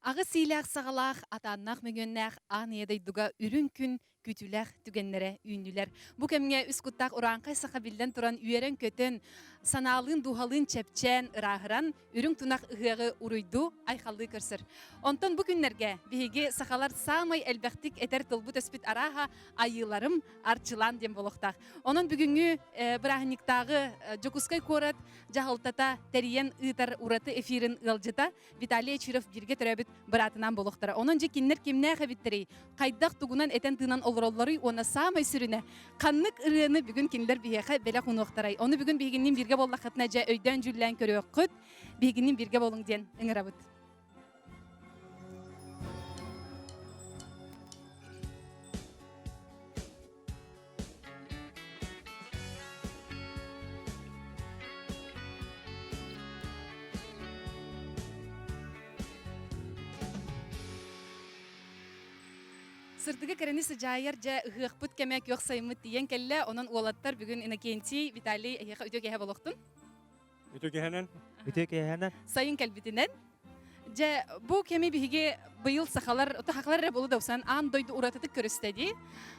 Аҕыс иилээх-саҕалаах, атааннаах-мөҥүөннээх аан ийэ дойдуга үрүҥ күн күүтүүлээх түгэннэрэ үүннүлэр. Бу кэмҥэ үс куттаах урааҥхай саха биллэн туран үөрэн-көтөн, санаалыын, дууһалыын чэпчээн, ырааһыран, үрүҥ тунах ыһыаҕы уруйдуу, айхаллыы көрсөр. Онтон бу күннэргэ биһиги сахалар саамай элбэхтик этэр тылбыт-өспүт арааһа айыыларым арчылаан диэн буолуохтаах. Онон бүгүҥҥү бырааһынньыктааҕы Дьокуускай куорат дьаһалтата тэрийэн ыытар ураты эфирин ыалдьыта Виталий Очиров бииргэ төрөөбүт быраатынаан буолуохтара. Онон дьэ кинилэр кимнээх эбиттэрий, хайдах тугунан этэн-тыынан олороллоруй уонна саамай сүрүнэ, ханнык ырыаны бүгүн кинилэр биһиэхэ бэлэх уунуохтарай. Ону бүгүн биһигинниин бииргэ буоллаххытына дьэ өйдөөн-дьүүллээн көрүөххүт, биһигинниин бииргэ буолуҥ диэн ыҥырабыт. Сырдыгы кэрэни сыдьаайар дьэ ыһыахпыт кэмэ күөх сайыммыт тиийэн кэллэ. Онон уолаттар бүгүн Иннокентий, Виталий эһиэхэ үтүө киэһэ буолуохтун. Үтүө киэһэнэн. Үтүө киэһэнэн. Сайын кэлбитинэн. Дьэ, бу кэми биһиги быйыл сахалар, сахалар эрэ буолу да аан дойду уратытык көрүстэ дии.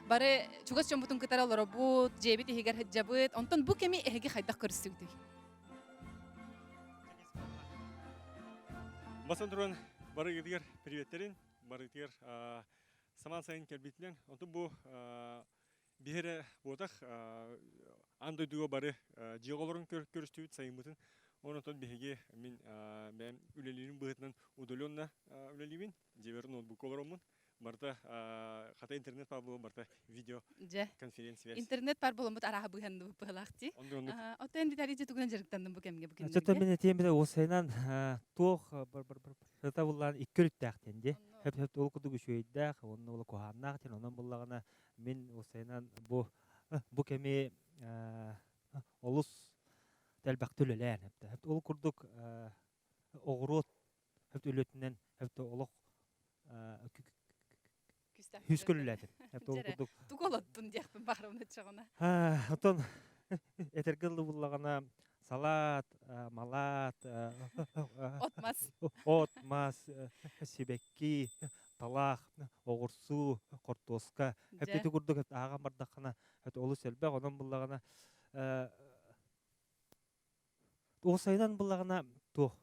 Бары чугас дьоммутун кытары олоробут, дьиэбит иһигэр сылдьабыт. Онтон бу кэми эһиги хайдах көрүстүгүтүй? Бастан туран барыгытыгар приветтерин, барыгытыгар самаан сайын кэлбитинэн, онтон бу Биһи эрэ буотах аан дойдуга бары дьиэ оҕолорун көрүстүбүт сайыммытын. Онон биһиги мин бэйэм үлэлиирим быһыытынан удаленно үлэлиибин. Дьиэбэр ноутбукка олороммун. Барыта хата интернет баар буолан барыта видео конференция. Интернет баар буоламмыт арааһа быыһанныбыт быһалаах дии. Оттон Виталий дьэ тугунан дьарыктанным бу кэмҥэ бу күннэргэ? Чөтө мин этиэм бile уосайынан туох барыта буллаан икки өрүттээх диэн дии. Хөп ол курдук үчүгэйдээх уонна ол куһааннаах диэн онон буллаҕына Мин уопсайынан бу бу кэми олус элбэхтэ үлэлээн ол курдук оҕуруот үлэтинэн олох күүскэ үлэлээтим. Ол курдук тугу олоттун диэхпин баҕарабын оччоҕуна. Оттон этэргэ дылы буллаҕына салаат, малаат, от-мас, от-мас, сибэкки, талаах, оҕурсуу, хортуоска эппити курдук ааҕан бардаххына олус элбэх. Онон буллаҕына уопсайынан буллаҕына туох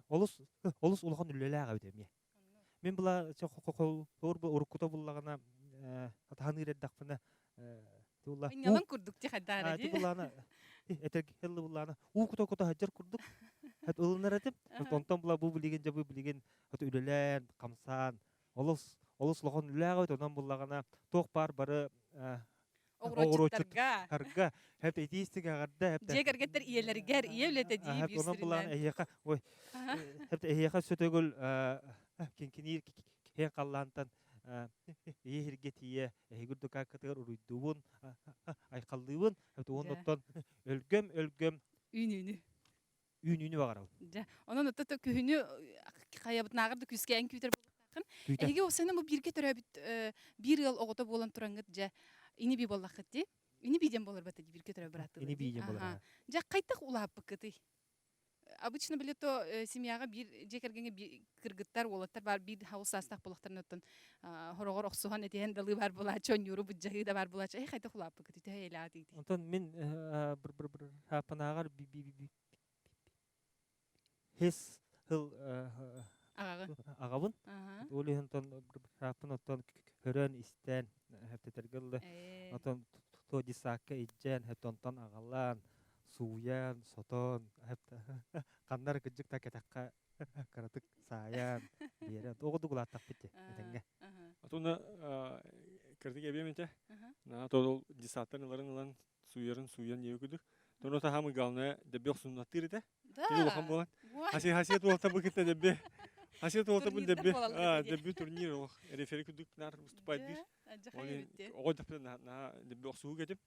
олус олус улахан үлэлээх эбит эмиэ. Мин була уруккута буллаҕына атаһаныыр эрдэхпинэ Тулла. Ынньалан курдук ти хайдаара дии. Буллаана этэргэлли буллаана уу кута кута хаджар курдук. Хат ылынар этим. Онтон була бу билигин жабы билигин хат үлэлээн, хамсаан олус олус улахан үлээҕэ онон буллаҕына туох баар бары оҕуруотчуттарга харга хэп этиистик аҕарда хэп дьиэ кэргэттэр ийэлэригэр ийэ үлэтэ дии биир онон буллаҕына эһиэхэ ой хэп эһиэхэ сөтөгүл кинкиниир киэн халлаантан ийэ сиргэ тиийэ эһиги үрдүк уруйдуубун айхаллыыбын уонна оттон өлгөм өлгөм үүнүүнү үүнүүнү баҕарабын дьэ онон отто күһүнү хайабытынааҕар да күүскэ эн күүтэр буолуохтааххын эһиги уопсайынан бу бииргэ төрөөбүт биир ыал оҕото буолан тураҥҥыт дьэ ини бии буоллаххыт дии ини бии диэн буолар бата дии бииргэ төрөөбүт бырааттыылар ини бии диэн буолар дьэ хайдах улааппыккытый Обычно били то семьяҕа биир дьиэ кэргэҥҥэ кыргыттар, уолаттар баар биир хаус саастаах буолахтарына оттон хороҕор охсуһан этиһэн далыы баар буолааччы, онньууру быдьаһыы да баар буолааччы. Эй хайдах улааппыкыт үтүө эйэлээх дии. Онтон мин хааппанааҕар хес хыл аҕабын. Ол иһин онтон хааппын оттон көрөн истэн хэптэтэргэ ылла. Отон то десакка илдьэн онтон аҕалаан сууйан, сотон, ханна эрэ кырдьык да кэтэххэ кыратык саайан биэрэн оҕо дугулааттахпыт дии этэҥҥэ. Атуна кырдык эбиэм этэ. На то десаттан ыларын ылан сууйарын сууйан диэби күдүк. Тоно таһамы главное дэбби охсуннаттыыр этэ. Кини улахан буолан. Хаси хасият уолта бу кытта дэбби. Хасият уолта бу дэбби. Дэбби турнир олох рефери күдүк нар выступать диир. Оҕо дэппэ на дэбби охсуу кетип.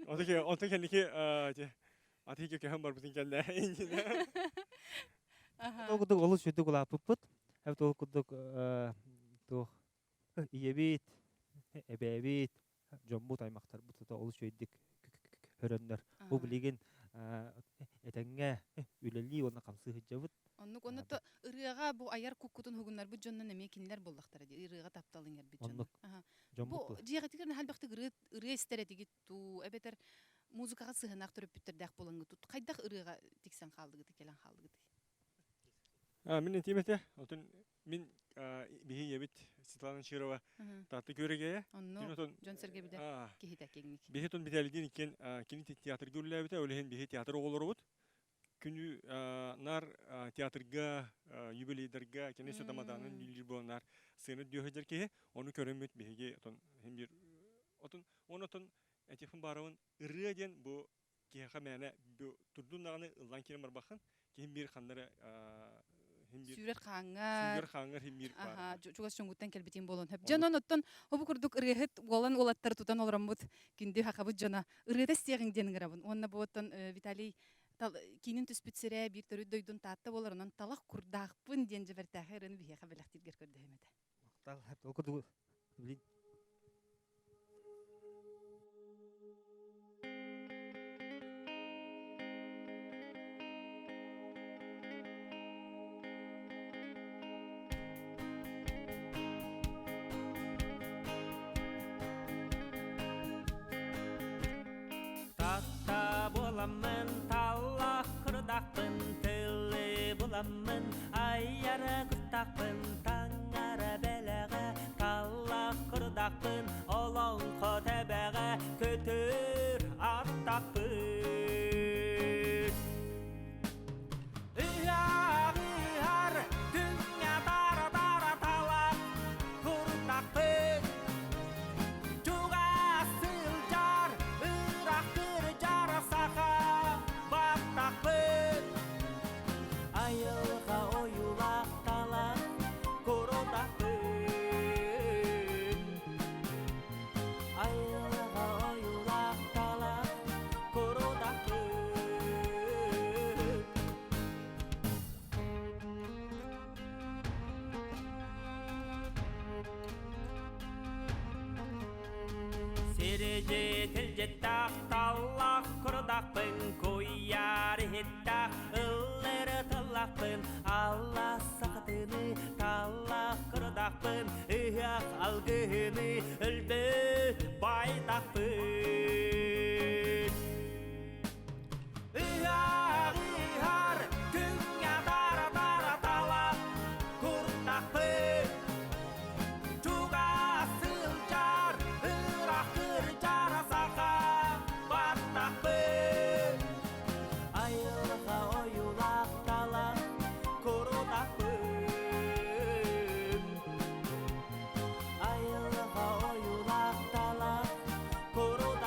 Онто кэнники атыыга көһөн барбытын кэллэ. Ол курдук олус үрдүк улааппыппыт. Эбит ол курдук туох ийэбит, эбээбит, дьоммут, аймахтарбыт олус үчүгэйдик көрөннөр. Бу билигин Этэҥҥэ үлэлии уонна хамсыы сылдьабыт. Оннук онно ырыаҕа бу айар куккутун уһугуннарбыт дьоннон эмиэ кинилэр буоллахтара дии ырыаҕа таптал иҥэрбит дьоннор. Оннук. Бу дьиэҕитигэр наһаа элбэхтик ырыа ырыа истэр этигит дуу эбэтэр музыкаҕа сыһыаннаах төрөппүттэрдээх буолаҥҥыт хайдах ырыаҕа тиксэн хааллыгытый кэлэн хааллыгытый? Мин этиим этэ, отон мин биһи ийэбит Светлана Чирова Таатта Күөрэгэйэ. Онно дьон-сэргэ билэр киһитэ киҥник. Биһи отон Виталийдиин иккиэн кини театрга үлэлээбитэ, ол иһин биһи театр оҕолоробут. Күнү наар театрга, юбилейдарга кини өссө тамадаанын үлэлиир буолан наар сыана үрдүө сылдьар киһи. Ону көрөммүт биһиги отон иһин биир отон уонна отон этиэхпин баарабын ырыа диэн бу киһиэхэ мээнэ турдун даҕаны ыллаан киирэн барбаххын киһим биир ханна эрэ сүүрэр хааҥҥар сүүрэр хааҥҥар иһин биир баар чугас дьоҥҥуттан кэлбитин буолуон сөп дьон оттон обу курдук ырыаһыт уолан уолаттары тутан олороммут күндү хахабыт дьоно ырыата истиэҕиҥ диэн ыҥырабын уонна бу оттон Виталий киинин түспүт сирэ биир төрүт дойдун Таатта буолар онон талах курдаахпын диэн дьэбэртээхэй ырыаны биһиэхэ бэлэхтииргэр көрдөһүм этэ. Махтал. Ол курдук блин Таста буоламмын, таллах курдахпын, тылы буламмын, айара куртахпын, таҥара бэлэҕэ, таллах курдахпын, олоҥхо тэбэҕэ, көтөр аттахпын. Ыһар күҥҥэ тара-тара талах куртахпын, чугас сылдьар ыраах кырдьар саха баттахпын. Айылҕа ойуулаах талах курутахпын. Айылҕа ойуулаах талах курутахпын. Сирдьит-илдьиттээх таллах курдахпын, куйаар иһиттээх ыллыр тыллахпын, алла сахатыны таллах курдахпын, ыһыах алгыһыны өлбөт байтахпын. Ыһар күҥҥэ тара-тара талах куртахпын, чугас сылдьар ыраах кырдьар саха баттахпын. Айылҕа ойуулаах талах курутахпын. Айылҕа ойуулаах талах курутахпын.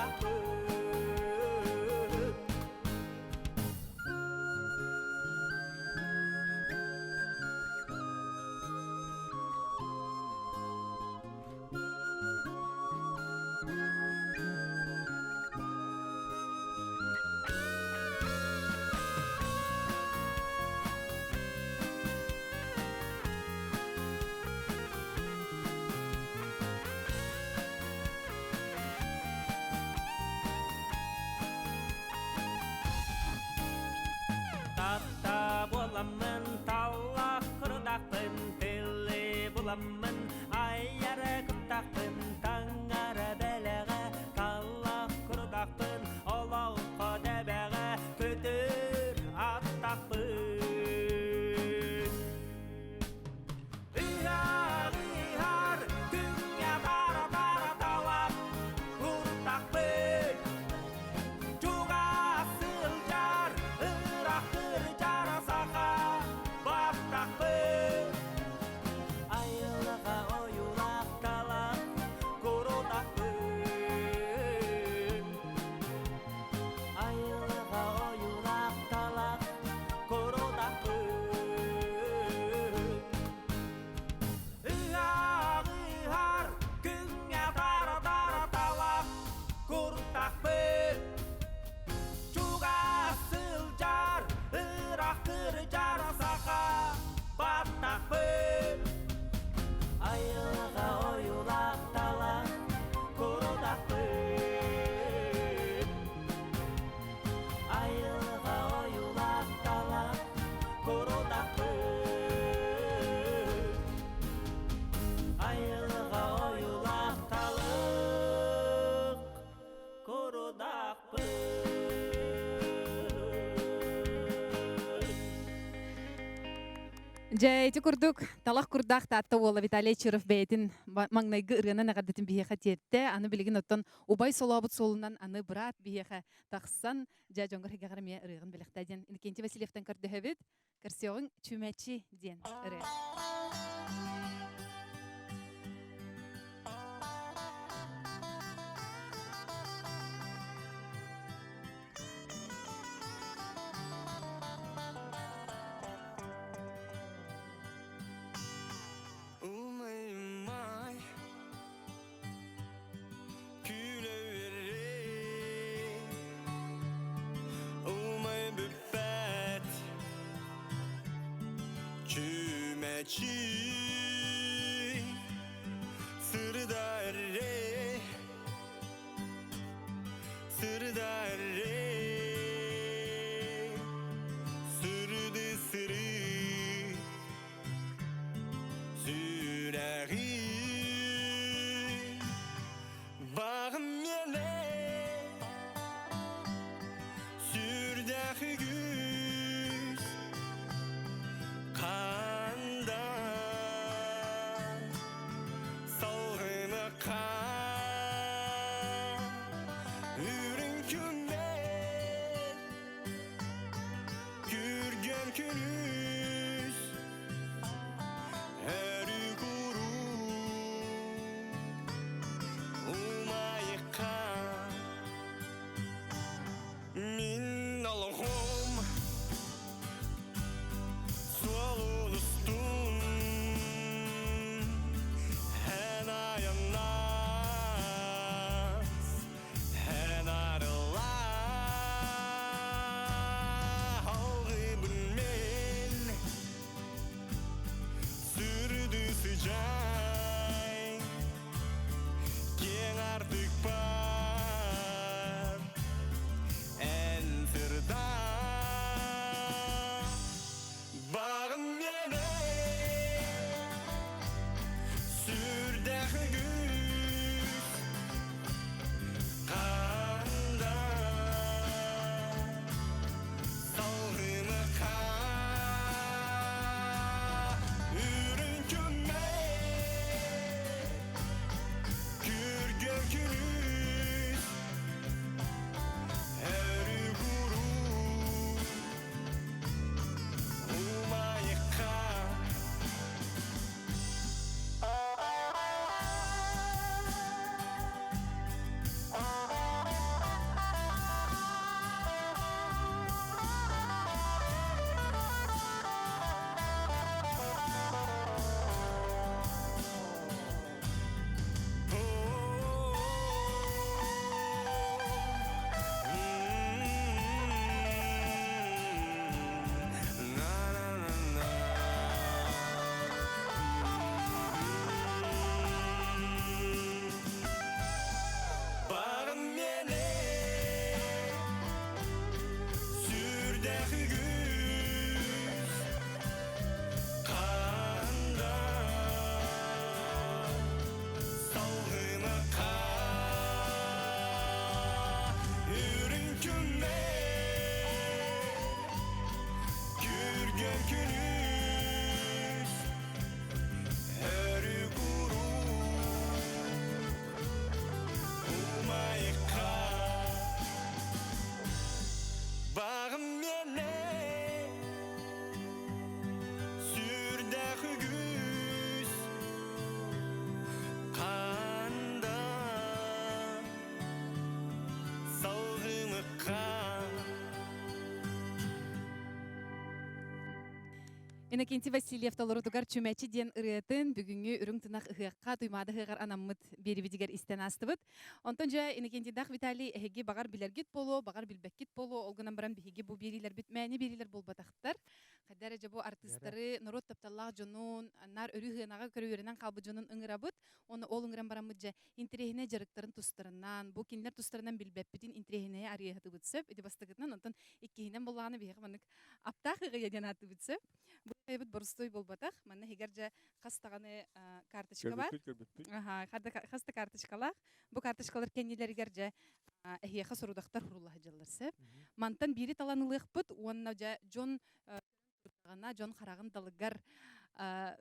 Дьэ, ити курдук талах курдаах Таатта уола Виталий Чиров бэйэтин маҥнайгы ырыанан эҕэрдэтин биһиэхэ тиэртэ. Аны билигин оттон убай солообут суолунан аны быраат биһиэхэ тахсан, дьэ, дьоҥҥор иһигэҕэр эмиэ ырыаҕын бэлэхтээ диэн Иннокентий Васильевтан көрдөһөбүт. Көрсүөҕүҥ Чүмэчи диэн ырыа. Умай-май, күлэ Умай бүппэт, чүмэчи Сырда эрэ, сырда эрэ, Сырды сыры, сүрэҕи Бағым мені сүрдэх үгүс қанда салғыны үрүҥ күммэт күргэн күнүс өрүү куруук умайыкка мин олоҕум суолун устун эн айаннаас эн арыллаа алгыбын мен сүрдү сыдьаай киэҥ ардык бар эн сырдаа Бағым мені сүрдэх үгүс қанда салғыны үрүҥ күммэт күргөн күнүс өрүү куруук умайыкка. Бағым мені сүрдэх үгүс қанда салғыны үрүҥ күммэт күргэн күнүс өрүү куруук умайыкка бағым мені сүрдэх үгүс қанда салғыныққа. Иннокентий Васильев толорутугар Чүмэчи диэн ырыатын бүгүҥҥү үрүҥ тунах ыһыахха Туймаада ыһыаҕар анаммыт биэрибитигэр истэн аастыбыт. Онтон дьэ Иннокентийдаах Виталий эһиги баҕар билэргит буолуо, баҕар билбэккит буолуо, ол гынан баран биһиги бу биэриилэрбит мээнэ биэриилэр буолбатахтар. Хайда эрэ дьэ бу артыыстары, норуот тапталлаах дьонун, наар өрүү ыһыанаҕа көрүөрэнэн хаалбыт дьонун ыҥырабыт. Уонна ол ыҥыран бараммыт дьэ интэриэһинэй дьарыктарын тустарынан, бу кинилэр тустарынан билбэппитин интэриэһинэйи арыйаһытыбыт сөп. Ити бастакытынан, онтон иккиһинэн буоллаҕына биһиэхэ маннык аптаах ыҕыйа диэн ааттыыбыт сөп. Бу ыйбыт боростуой буолбатах. Манна иһигэр дьэ хас даҕаны карточка бар. Көрбүппүт, көрбүппүт. Аха, хас да карточкалаах. Бу карточкалар кэннилэригэр дьэ эһиэхэ сорудахтар хурулла сылдьаллар сөп. Мантан биири талан ылыахпыт уонна дьэ дьон. Турдаҕына, дьон хараҕын далыгар,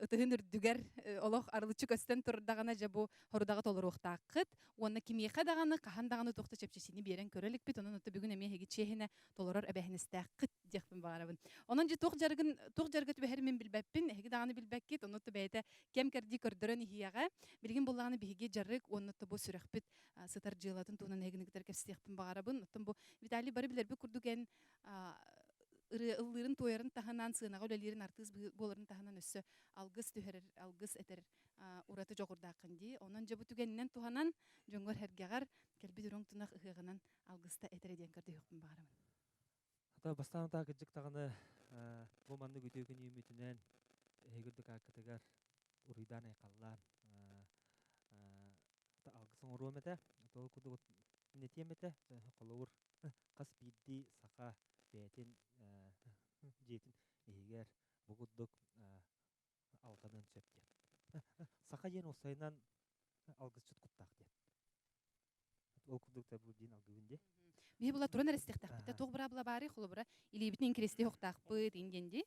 ытыһын үрдүгэр олох арылыччы көстөн турдаҕына, дьэ бу хорудаҕы толоруохтааххыт. Уонна кимиэхэ даҕаны, хаһан даҕаны туох да чэпчэчиини биэрэн көрө иликпит. Онон отто бүгүн эмиэ эһиги чиэһинэ толорор эбээһинэстээххит диэхпин баҕарабын. Онон дьэ туох дьарыгын, туох дьарыга түбэһэрин мин билбэппин, эһиги даҕаны билбэккит. Онон отто бэйэтэ кэм-кэрдии көрдөрөн иһиэҕэ. Билигин буллаҕына биһиги дьарык уонна отто бу сүрэхпит сытар дьыалатын туһунан эһигини кытары кэпсэтиэхпин баҕарабын. Оттон бу Виталий бары билэрбит курдук эн ырыа ыллыырын туойарын таһынан, сыанаҕа үлэлиирин артыыс буоларын таһынан өссө алгыс түһэрэр, алгыс этэр ураты дьоҕурдааххын дии. Онон дьэ бу түгэнинэн туһанан дьоҥҥор-сэргэҕэр кэлбит үрүҥ тунах ыһыаҕынан алгыста этэрэ диэн көрдөһүөхпүн баҕарабын. Хата бастаан утаа кырдьык даҕаны бу маннык үтүө күн үүммүтүнэн эһиги үрдүк ааккытыгар уруйдаан айхаллаан алгыс оҥоруом этэ. Ол курдук этиэм этэ. Холобур, хас биирдии саха бэйэтин дьиэтин иһигэр бу курдук алҕаныан сөп диэн. Саха диэн уопсайынан алгысчыт куттаах диэн. Ол курдук табу диэн алгыбын дии. Биһи була туран эрэстиэхтээхпит да туох быраабыла баарый холобура илиибитин инкиристии охтаахпыт ингэн дии.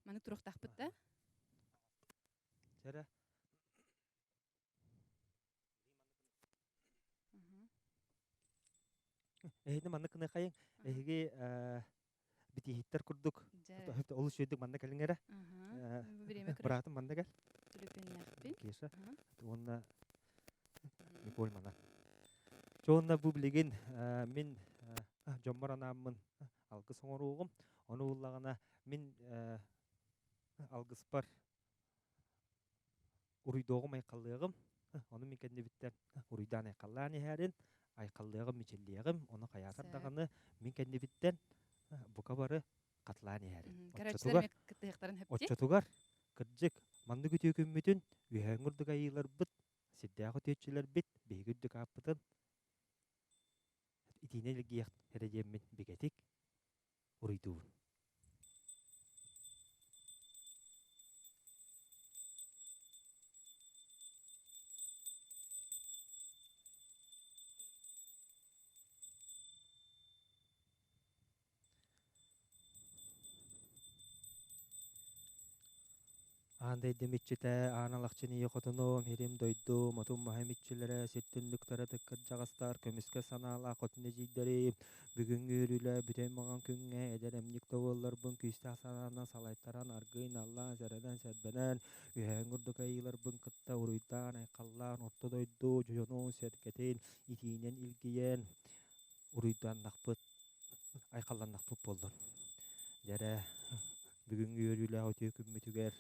Маны туруохтаахпыт да. Чэрэ. Эһиги маннык кыныхайыҥ. Эһиги битииһиттэр курдук олус үөрдүк манна кэлиҥ эрэ. Быраатым манна кэл. Кеша. Уонна Николь мана. Чэ уонна бу билигин мин дьоммор анааммын алгыс оҥоруоҕум. Ону буллаҕына мин алгыспар Уруйдуоҕум айхаллыаҕым, ону мин кэннибиттэн уруйдаан айхаллаан иһээрин, айхаллыаҕым мичиллиэҕим, ону хайаатар даҕаны мин кэннибиттэн бука бары хатылаан иһээрин. Көрөөччүлэр эмиэ кыттыһыахтарын сөп дии. Оччотугар, кырдьык, маннык үтүө күммүтүн үөһээҥҥи үрдүк айыыларбыт, сирдээх үтүөччүлэрбит биһиги үрдүк ааппытын итиинэн илгийэх эрэ диэммин бигэтик уруйдуубун. Аан дойдум иччитэ, аан алахчын ийэ хотунум, иһирим дойдум, отум маһым иччилэрэ, сир түннүктэрэ тыккырдьаҕастар, көмүскэ санаалаах хотун эдьиийдэрим, бүгүҥҥү үөрүүлэ бүтэй маҥан күҥҥэ эдэр эмньик да буолларбын күүстээх санаанан салайтаран, аргыый наллаан, сэрэнэн-сэрбэнэн, үһээн курдук айыыларбын кытта уруйдаан, айхаллаан, орто дойду дьонун сэргэтин итиинэн илгийэн, уруйданнахпыт, айхалланнахпыт буоллун. Дьэрэ, бүгүҥҥү үөрүүлээх үтүө күммүтүгэр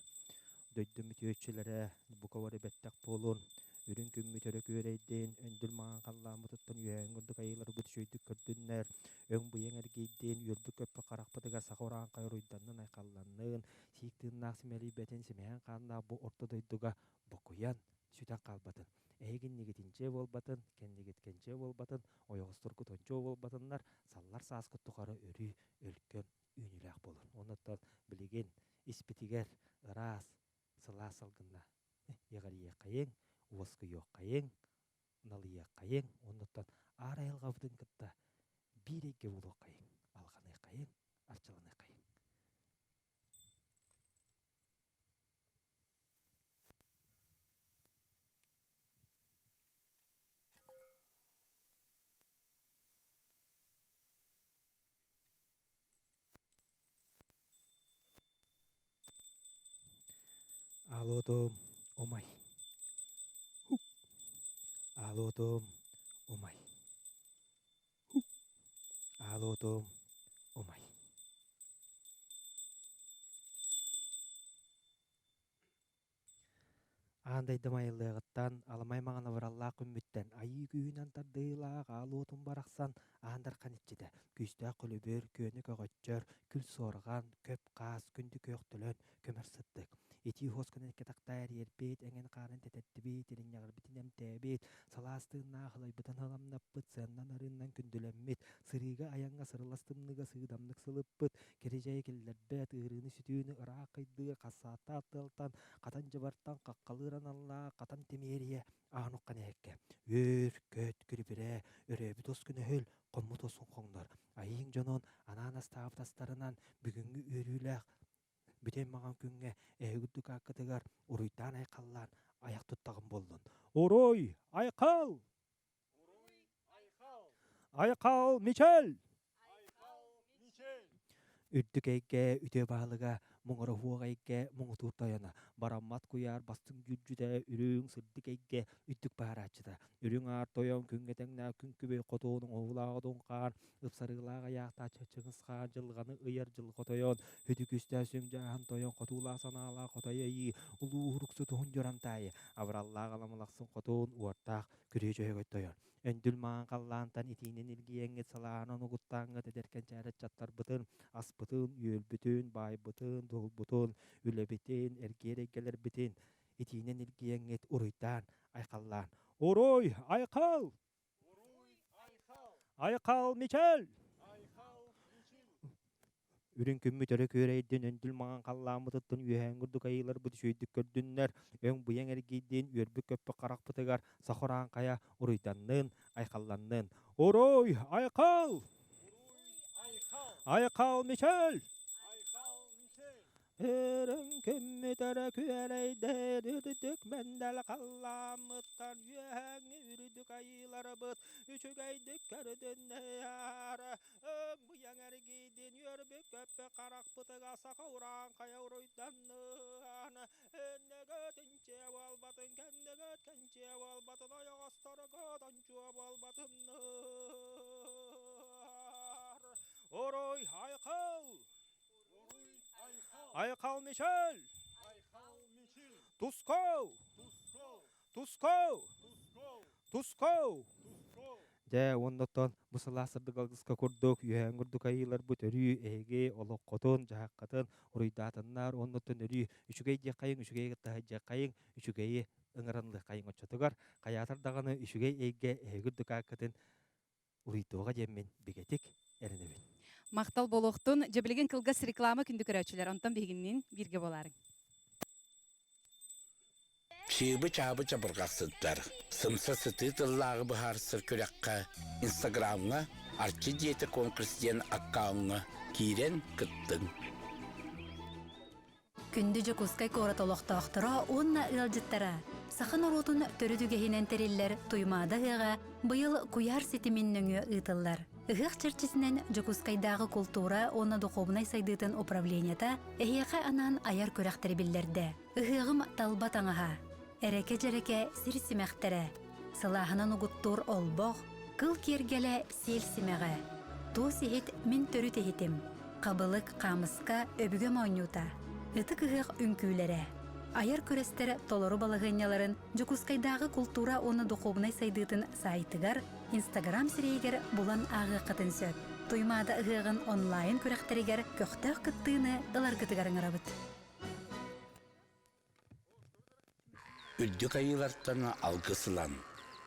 дойдум үтүөччүлэрэ бука бары бэттэх буолун, үрүҥ күммүт өрө күөрэйдин, өндүл маҥан халлааммытыттан үөһээҥҥи курдук айыыларбыт үчүгэйдик көрдүннэр, өҥ-быйаҥ эргийдин, үөрбүт-көппүт харахпытыгар саха урааҥхай уруйданнын, айхалланнын, сиик тыыннаах симэлийбэтин, симэһин хааннаах бу орто дойдуга бокуйан, сүтэн хаалбатын. Эһигиннигит инчиэ буолбатын, кэннигит кэнчиэ буолбатын, ойоҕосторгут ончуо буолбатыннар, саллар сааскыт тухары өрүү өлкөм үүнүүлээх буолун. Оннуттан билигин испитигэр ыраас, сылаас салгынна иҕэрийиэххэйиҥ, уоскуйуоххайыҥ, налыйыаххайыҥ, оннуттан аар айылҕабытын кытта биир эйгэ буолуоххайыҥ, алҕаныаххайыҥ, арчыланыаххайыҥ. Аалуотум умай. Аалуотум умай. Аалуотум умай. Аан дойдум айыллыаҕыттан, аламай маҥан абыраллаах күммүттэн, айыы күүһүнэн тардыылаах аал уотум барахсан аан дархан иччитэ, күүстээх көлүбүр, күөнү көҕөччөр, күл суорҕан, көп хаас, күндү күөх төлөн, көмөр сыттык. Итии хуоскунан икки эрийэрбит, эҥин хаарын тэтэрдибит, иринньэҕирбитин эмтээбит, салаас тыыннаах ылайбытын ыламнаппыт, сыаннан арыыннан күндүлэммит, сырыыга айаҥҥа сырылас тымныыга сыыдамнык сылыппыт, кири-дьайы киллэрбэт, ыарыыны-сүтүүнү ыраах кыйдыыр, хассааттаах тыалтан, хатан дьыбартан хаххалыыр аналлаах хатан тимиэрийэ аан уххан эһэккэ үөр көт күрүбүрээ өрөөбүт ос күнөһүл хоммут осун хоҥнор айыыҥ дьонун анаан астаабыт астарынан бүгүҥҥү үөрүүлээх. Бүтэй маҕан күҥҥэ эһигирдик ааккытыгар уруйдаан айхаллаан айах туттаҕым буоллун. Уруй! Айхал! Айхал Мичел! Үрдүк эйгэ үтүө баһылыга, муҥура уһуох эйгэ муҥутуур тойоно, бараммат куйаар бастыҥ дьүрдьүтэ, үрүҥ сырдык эйгэ үрдүк баарааччыта, үрүҥ аар тойон күҥҥэ тэҥнээх күн күбэй хотуун оҥоһуулаах одун хаан, ыпсарыылаах айаахтаах Чыҥыс хаан дьылҕаны ыйар дьылҕа тойон, сүдү күүстээх сүҥ дьааһын тойон хотуулаах санаалаах хотой айыы, улуу уһуруксу туһун дьурантаайы, абыраллаах аламалахсын хотуун уортаах күрүө дьөһөгөй тойон. Өндүл маҥан халлаантан итиинэн илгийэҥҥит салаанан угуттааҥҥыт эдэр кэнчээри ыччаттарбытын, аспытын, үөлбүтүн, баайбытын, дуолбутун, үлэбитин, эргиэр эйгэлэрбитин итиинэн илгийэҥҥит уруйдаан, айхаллаан. Уруй, айхал! Айхал Мичел! Үрүҥ күммүт өрө күөрэйдин, өндүл маҥан халлааммытыттан үөһээҥҥи курдук айыыларбыт үчүгэйдик көрдүннэр, өҥ-быйаҥ эргийдин, үөрбүт-көппүт харахпытыгар саха урааҥхайа уруйданнын, айхалланнын. Уруй! Айхал! Айхал Мичел! Үрүҥ күммүт өрө күөрэйдин, үрдүк мэндэл халлааммыттан үөһээҥҥи үрдүк айыыларбыт үчүгэйдик көрдүннэр. Өҥ-быйаҥ эргийдин, үөрбүт-көппүт харахпытыгар саха урааҥхайа уруйданныан. Иннигит инчиэ буолбатын, кэннигит кэнчиэ буолбатын, ойоҕосторгут ончуо буолбатыннар. Уруй айхал! Айхал Мичел! Тусков! Тусков! Тусков! Дьэ, уонна оттон бу сылаас сырдык алгыска курдук, үөһээҥ курдук айыыларбыт өрүү эһиги олоххутун, дьаһаххытын уруйдаатыннар уонна оттон өрүү үчүгэй диэххэйиҥ, үчүгэйи кытта сылдьыаххайыҥ, үчүгэйи ыҥыранлыаххайыҥ оччотугар хайаатар даҕаны үчүгэй эйгэ эһиги үрдүк ааккытын уруйдуоҕа диэммин бигэтик эрэнэбин. Махтал буолуохтун. Дьэ билигин кылгас реклама күндү көрөөччүлэр. Онтон биһигинниин бииргэ буолаарыҥ. Чыыбы-чаабы чабырҕахсыттар, сымса сытыы тыллааҕы быһаарсар күрэххэ Инстаграмҥа Арчы дьиэтэ конкурс диэн аккауҥҥа киирэн кыттыҥ. Күндү Дьокуускай куорат олохтоохторо уонна ыалдьыттара! Саха норуотун төрүт үгэһинэн тэриллэр Туймаада ыһыаҕа быйыл куйаар ситимин нөҥүө ыытыллар. Ыһыах чэрчитинэн Дьокуускайдааҕы култуура уонна духуобунай сайдыытын управлениета эһиэхэ анаан айар күрэхтэри биллэрдэ. Ыһыаҕым талба таҥаһа, эрэкэ-дьэрэкэ сир симэхтэрэ, сылааһынан угуттуур олбох, кыл киэргэлэ сиэл симэҕэ, туос иһит мин төрүт иһитим, хабылык, хаамыска, өбүгэм оонньуута, ытык ыһыах үҥкүүлэрэ, айар күрэстэр толору балаһыанньаларын Дьокуускайдааҕы култуура уонна духуобунай сайдыытын саайтыгар, Инстаграм сирэйигэр булан ааҕыаххытын сөп. Туймаада ыһыаҕын онлайн күрэхтэригэр көхтөөх кыттыыны ыларгытыгар ыҥырабыт. Үрдүк айыылартан алгыс ылан,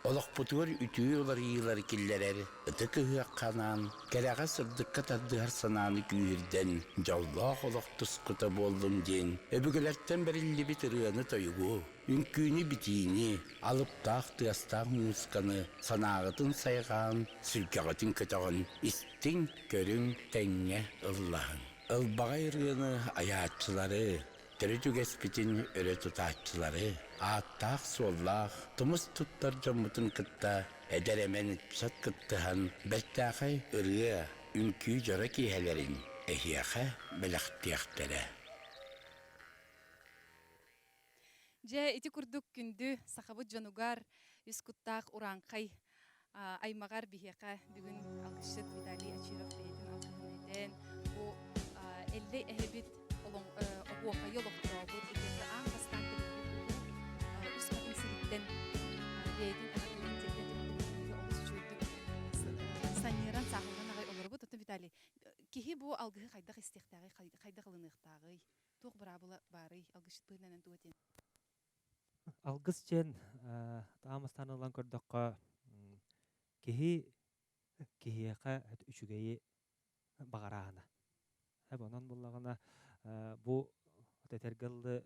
олохпутугар үтүө уларыйыылары киллэрэр ытык ыһыахха анаан, кэрэҕэ-сырдыкка тардыһар санааны күүһүрдэн, дьоллоох олох тускута буоллун диэн өбүгэлэртэн бэриллибит ырыаны-тойугу, үҥкүүнү-битиини, алыптаах тыастаах муусуканы санааҕытын сайҕаан, сүргэҕитин көтөҕөн истиҥ, көрүҥ, тэҥҥэ ыллаһыҥ. Ылбаҕай ырыаны айааччылары, төрүт үгэспитин өрө тутааччылары, ааттаах-суоллаах, тумус туттар дьоммутун кытта эдэр-эмэн ыччат кыттыһан бэртээхэй ырыа, үҥкүү дьоро киэһэлэрин эһиэхэ бэлэхтиэхтэрэ. Дьэ, ити курдук күндү сахабыт дьонугар үс куттаах урааҥхай аймаҕар биһиэхэ бүгүн алгысчыт Виталий Очиров бэйэтин алгыһын этэн, бу Эллэй эһэбит оһуохайы олохтообут, итиэннэ аан бастаан тэрийбит улуу үс хатыҥ сириттэн бэйэтин эҕэрдэтин тиэрдэн түһүлгэни олус үчүгэйдик санньыаран, сааһыланан аҕай олоробут. Оттон Виталий, киһи бу алгыһы хайдах истиэхтээҕий, хайдах ылыныахтааҕый? Туох быраабыла баарый? Алгысчыт быһыытынан тугу этиэн? Алгыс диэн таамастаан ылан көрдөххө, киһи киһиэхэ үчүгэйи баҕараана. Онон буллаҕына бу этэргэ дылы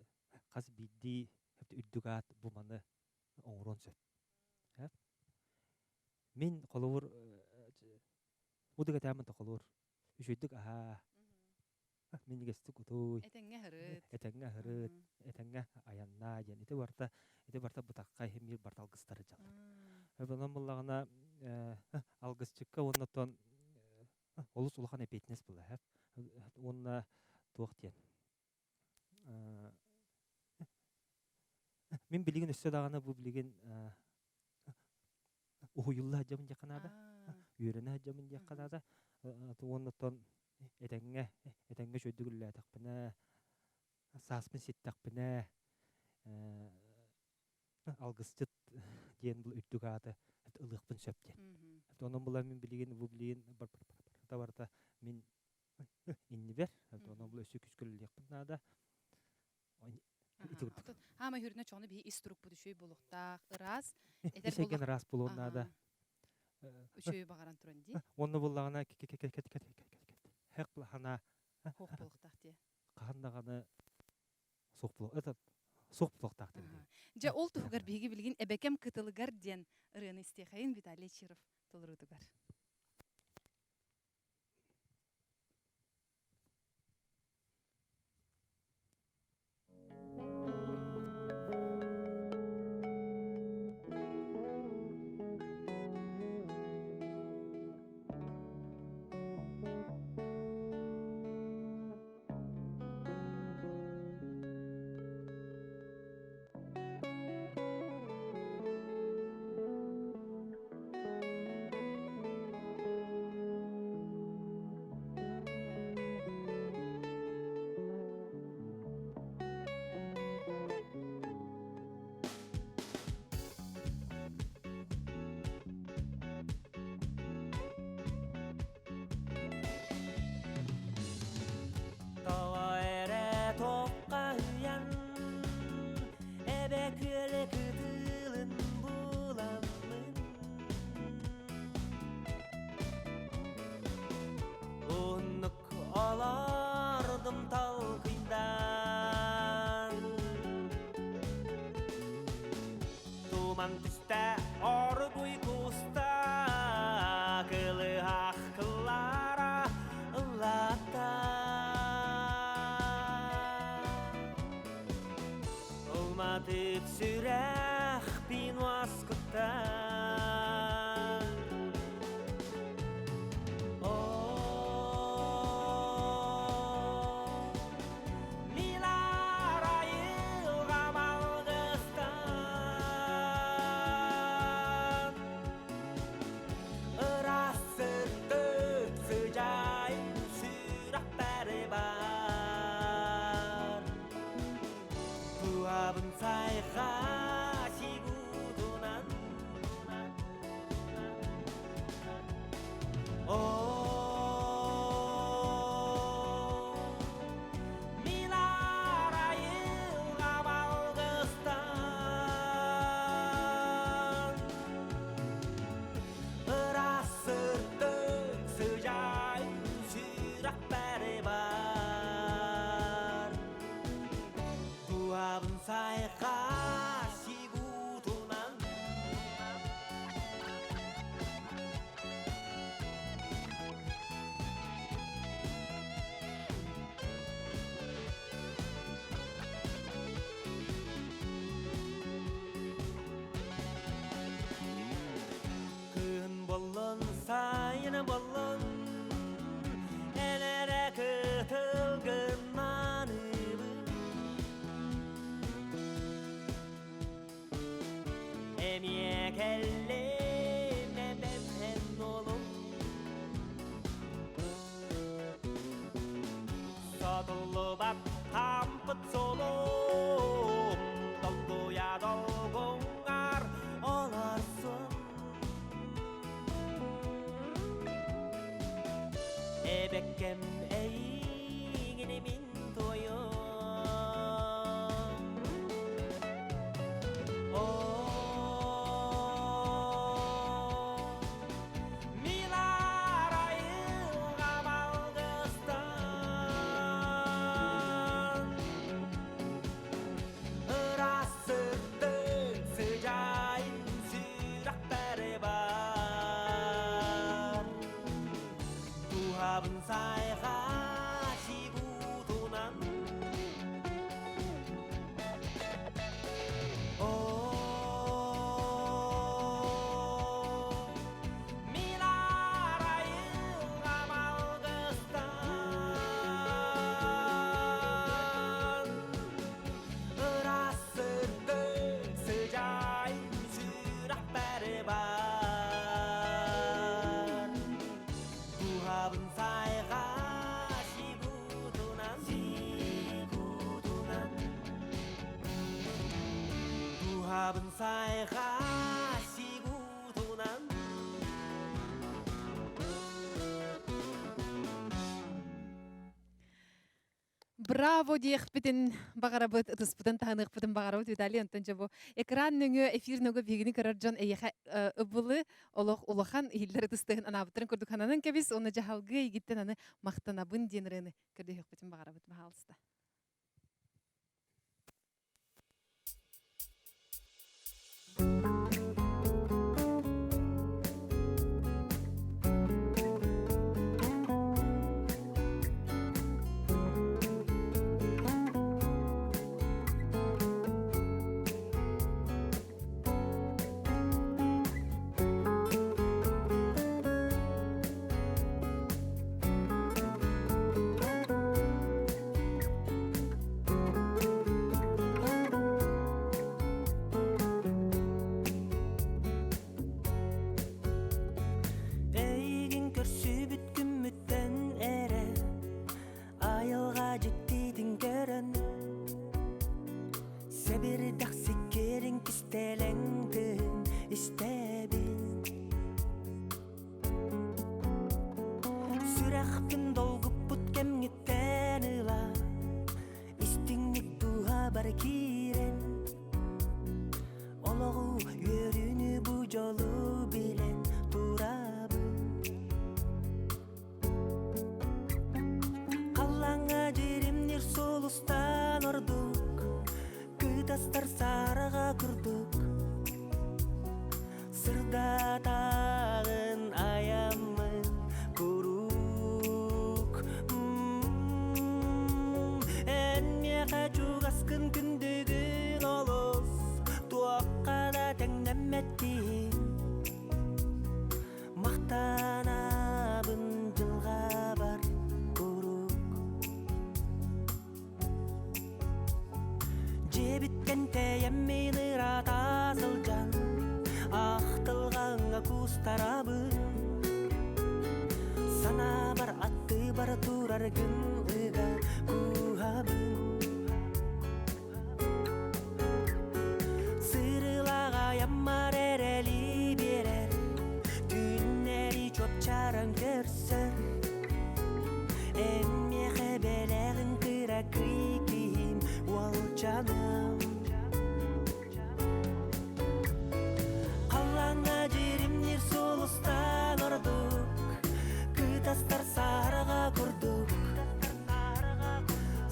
хас биирдии үрдүк аат бу маны оҥоруон сөп. Мин холобур удук этэммин холобур үчүгэйдик аһаа. Минньигэстик утуй. Этэҥҥэ аһырыт. Этэҥҥэ аһырыт, этэҥҥэ айаннаа диэн. Ити барыта ити барыта бытахха иһин барыта алгыстары дьаллар. Онон буллаҕына алгысчыкка уонна оттон олус улахан эпиэтинэс буолар. Уонна туох диэн мин билигин өссө даҕаны бу билигин уһуйулла сылдьабын диэххэ наада, үөрэнэ сылдьабын диэххэ наада. Уонна оттон этэҥҥэ этэҥҥэ үчүгэйдик үлэлээтэхпинэ, сааспын ситтэхпинэ, алгысчыт диэн бұл үрдүк ааты ылыахпын сөп диэн. Онон була мин билигин бу билигин барыта барыта мин иннибэр, онон бұл өссө күүскэ үлэлиэхпин наада. Ити курдук. Хаама хүрүнэ чоҕуну биһи ис турукпут үчүгэй буолуохтаах, ыраас. Ис эйгэн ыраас буолуон наада. Үчүгэй баҕаран туран дии. Онно буллаҕына хек хана Хуох буолуохтаах дии. Хаһан даҕаны суох буолуох это суох буолуохтаах диэн. Дьэ ол туһугар биһиги билигин Эбэкэм кытылыгар диэн ырыаны истиэхэйин Виталий Чиров толоруутугар. Тоҕо эрэ туоххаһыйан эбэ күөлэ кытылын буламмын Оннук олордум толкуйдан Туман түстэ оргуй куста кылыһах кыллара ыллата Ылматып сүрэхпин уоскутта Милар айылҕам алгыстан Ыраас сырдык сыдьаайын сүрэхпэр бар Туабын сайха сигудунан О, Милар айылҕам алгыстан Ыраас сырдык сыдьаайын сүрэхпэр бар Туабын сайха Турабын сайга сигутунан. Браво диэхпитин баҕарабыт, ытыспытын таһыныахпытын баҕарабыт Виталий Онтон дьэ бу экран нөҥүө, эфир нөҥүө биһигини көрөр дьон эйиэхэ ыбылы олох улахан иһиллэр ытыстыһын анаабыттарын курдук хананан кэбис уонна дьаһалгыы эйигиттэн аны махтанабын диэн ырыаны көрдөһүөхпүтүн баҕарабыт, баһаалыста. Эйигин көрсүбүт күммүттэн эрэ Айылҕа дьиктитин көрөн Сэбирдэх сиккиэрин кистэлэҥ тыын истэбин Сүрэхпин долгуппут кэмҥиттэн ыла Истиҥник дууһабар киирэн Олоҕу үөрүүнү бу дьолу билэн турабын Халлааҥҥа дьиримниир сулустан ордук Кытастар сараҕа курдук Сырдатаҕын айаммын куруук Эн миэхэ чугаскын күндүгүн олус Туохха да тэҥнэммэт киһи Махтанабын дьылҕабар куруук Дьиэбиттэн тэйэммин ыраата сылдьан Ахтылҕаҥҥа куустарабын Санаабар аттыбар тураргын ыга кууһабын Сырылаҕайаммар эрэли биэрэр Түүннэри чуопчаран көрсөр Эн миэхэ бэлэҕин кыракый киһим уолчаным Халлааҥҥа дьиримниир сулустан ордук Кытастар сараҕа курдук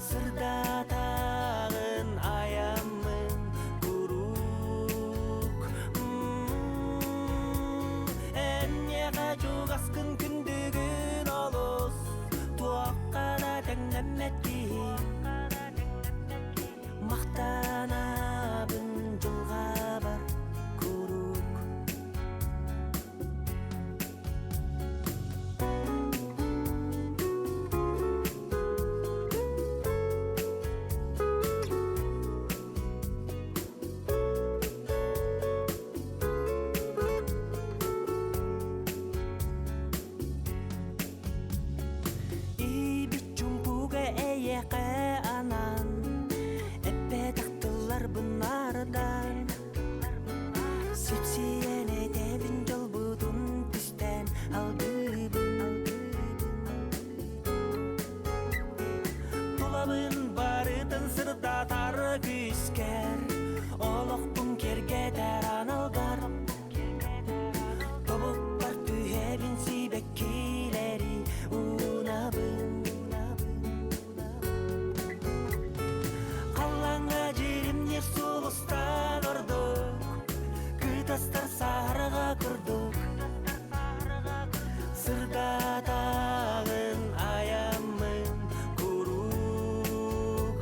Сырдатаҕын айаммын куруук Эн миэхэ чугаскын күндүгүн олус Туохха да тэҥнэммэт киһи Махтанабын дьылҕабар куруук Иибит чумпуга эйиэхэ анаан Эппэтэх тылларбын ардаан Сипсийэн этэбин дьолбутун түстээн алгыыбын Тулабын барытын сырдатар күүскэр Олохпун киэргэтэр аналгар Тобукпар түһэбин сибэккилэри уунабын Халлааҥҥа дьиримниир сулустан ордук Кытастар саһарҕа курдук Сырдатаҕын айаммын куруук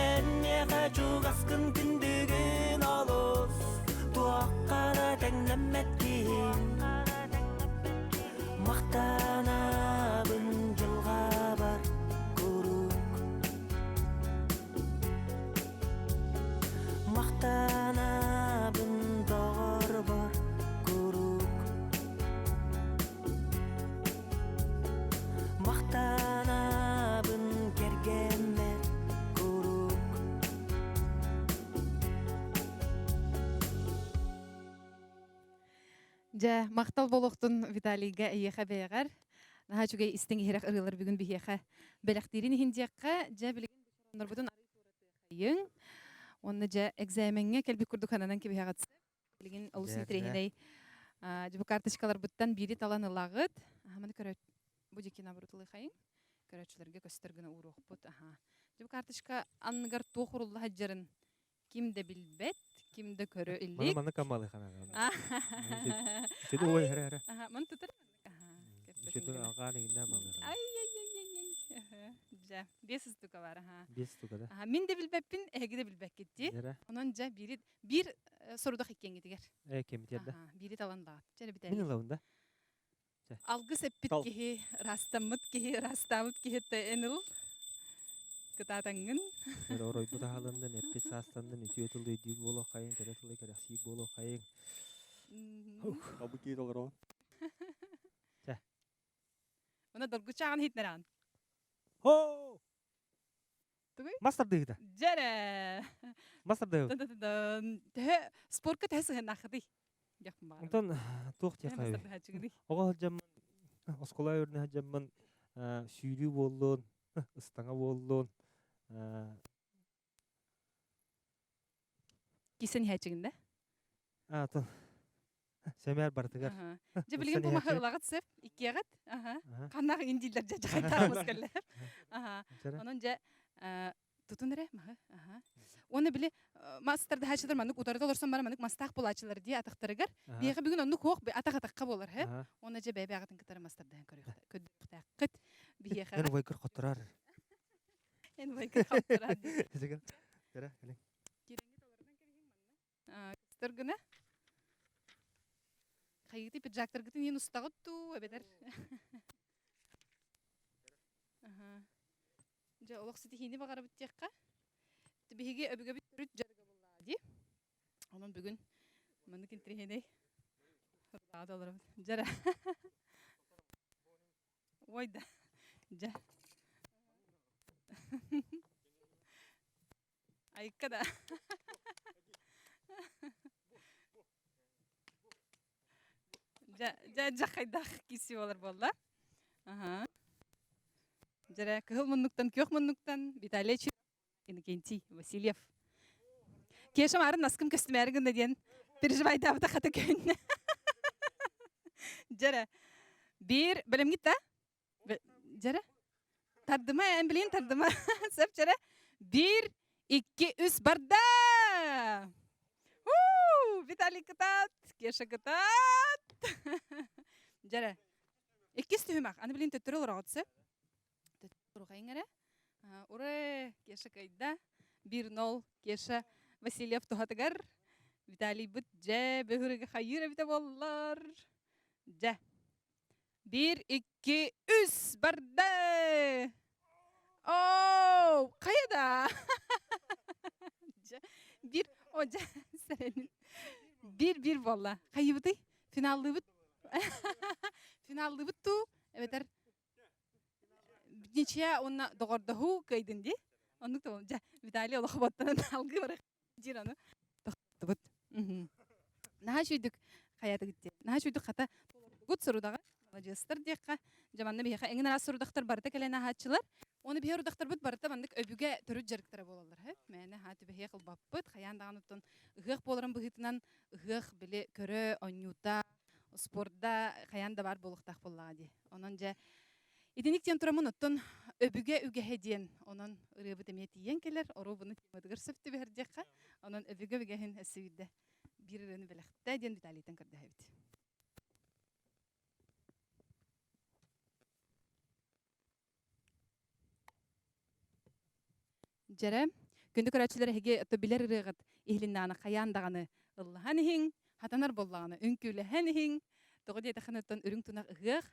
Эн миэхэ чугаскын күндүгүн олус Туохха да тэҥнэммэт киһим Махтанабын дьылҕабар куруук Махтанабын доҕорбор куруук Махтанабын кэргэммэр куруук. Дьэ, махтал буолуохтун Виталийга эйиэхэ бэйэҕэр. Наһаа үчүгэй истиҥ иһирэх ырыалар бүгүн биһиэхэ бэлэхтиирин иһин диэххэ. Дьэ, билигин бу туоратыахайыҥ. Уонна дьэ, экзамеҥҥа кэлбит курдук хананан кэбиһэҕит. Билигин олус интэриэһинэй дьэ, бу карточкаларбыттан биири талан ылаҕыт. Маны көрө бу дьикки наоборот ылыахайыҥ. Көрөөччүлэргэ көстөр гына ууруохпут. Аха. Дьэ, бу карточка анныгар туох урулла сылдьарын ким да билбэт, ким да көрө илик. Маны маны камалы ханаҕын. Чүдү ой хара хара. Аха, маны тутар. Чүдү алгаан игиннэ малы. Ай ай ай ай ай. Дьэ, биэс устука бар, аха. Биэс устука да. Аха, мин да билбэппин, эһиги да билбэккит дии. Онон дьэ биири биир сорудах иккиэҥҥитигэр. Э, кемитер да. Биири талан лаат. Чэ, Мин ылабын да. Алгыс эппит киһи, ыраастаммыт киһи, ыраастаабыт киһи эн ыл. Кытаатаҥҥын. Оройбут аһалыннын, эппит саастаннын, үтүө тыл өйдүүр буолуоххайыҥ, кэрэ тылы кэрэхсиир буолуоххайыҥ. Абы киит олорон. Чэ. Уна доргучаҕын иһитнэрэҕин. Хо! Тугуй? Мас тардыыта. Дьэрэ. Мас тардыыта. Төһө спортка төһө сыһыаннааххытый? Онтон туох диэххэ Оҕо сылдьаммын, оскуола үрдүнэ сылдьаммын сүүрүү буоллун, ыстаҥа буоллун. Кисэн иһээччигин да? А, тон Сэмээр барытыгар. Дьэ билигин бу маһы ылаҕыт сөп, иккиэҕит. Ханнаах иҥин дииллэр дьэ дьахайтаамыс кэллэр. Онон дьэ тутун эрэ маһы. Уонна били мастардаһааччылар маннык утарыта олорсон баран маннык мастаах буолааччылар дии атахтарыгар. Биһиэхэ бүгүн оннук хуох атах атахха буолар һэ. Уонна дьэ бэйэ-бэйэҕитин кытары мастардаһан көрүөхтээххит. Биһиэхэ. Эн убайгар хоттороор. Эн убайгар хоттороор. Кэрэ, кэлиҥ. Көстөр гына. Хайыты пиджактаргытын иин устаҕыт дуу, эбэтэр? Дьэ, олох ситиһиини баҕарабыт диэххэ. Биһиги өбүгэбит төрүт дьарыга буоллаҕа дии. Онон бүгүн маннык интэриэһинэй олоробут. Дьэрэ. Ой да. Дьэ. Айыкка да. Дьэ, дьэ, дьэ хайдах киирсии буолар буолла? Аха. Дьэрэ, кыһыл муннуктан, күөх муннуктан Виталий Иннокентий Васильев. Кеша марын наскым көстүмээри гынна диэн переживайдаабыта хата көһүннэ. Дьэрэ, биир бэлэмҥит да? Дьэрэ. Тардыма, эн билин тардыма. Сөп дьэрэ. Биир, икки, үс, барда! У, Виталий кытаат, Кеша кытаат. Дьэрэ. Иккис түһүмэх. Аны билин төттөрү олороҕут сөп. Төттөрү эрэ. Ура, Кеша кыайда. 1-0 Кеша Васильев туһатыгар. Виталийбыт дьэ бөһүрүгэ хайыыр эбитэ буоллар. Дьэ. Биир, икки, үс, барда! Оо, хайа да? Дьэ, биир, о, дьэ, сэрэнин. Биир-биир буолла. Хайыбытый? Финаллыыбыт? Финаллыыбыт туу? Эбэтэр ничья уонна доҕордоһуу кыайдын дии. Оннук да дьэ, Виталий олох боттанан алгыы барах диир аны. Тохтубут. Наһаа үчүйдүк хайатыгыт диэн. Наһаа үчүйдүк хата толордугут сорудаҕа. Маладьыастар диэххэ. Дьэ манна биһиэхэ эҥин араас сорудахтар барыта кэлэн ааһааччылар. Оны биһи орудахтарбыт барыта маннык өбүгэ төрүт дьарыктара буолаллар. Мээнэ хаа түбэһиэх ылбаппыт. Хайаан даҕаны оттон ыһыах буоларын быһыытынан ыһыах били көрө, онньуута, спорда хайаан да баар буолуохтаах буоллаҕа дии. Онон дьэ Итинник диэн тураммын оттон өбүгэ үгэһэ диэн онон ырыабыт эмиэ тиийэн кэлэр, оруобуна тематыгар сөп түбэһэр диэххэ. Онон өбүгэ үгэһин өссө биирдэ биир ырыаны бэлэхтээ диэн Виталийтан көрдөһөбүт. Дьэрэ, күндү көрөөччүлэр эһиги ото билэр ырыаҕыт иһилиннэҕинэ хайаан даҕаны ыллаһан иһиҥ, хатанар буоллаҕына үҥкүүлэһэн иһиҥ. Тоҕо диэтэххинэ оттон үрүҥ тунах ыһыах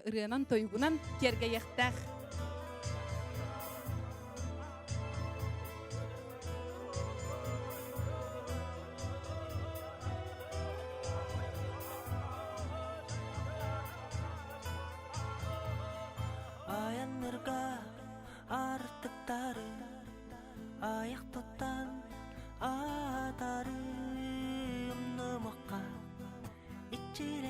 ырыанан тойугунан киэргэйиэхтээх. Айаннырга Артыктары аяқ тұттан атарым нымыққа иччилэхтик.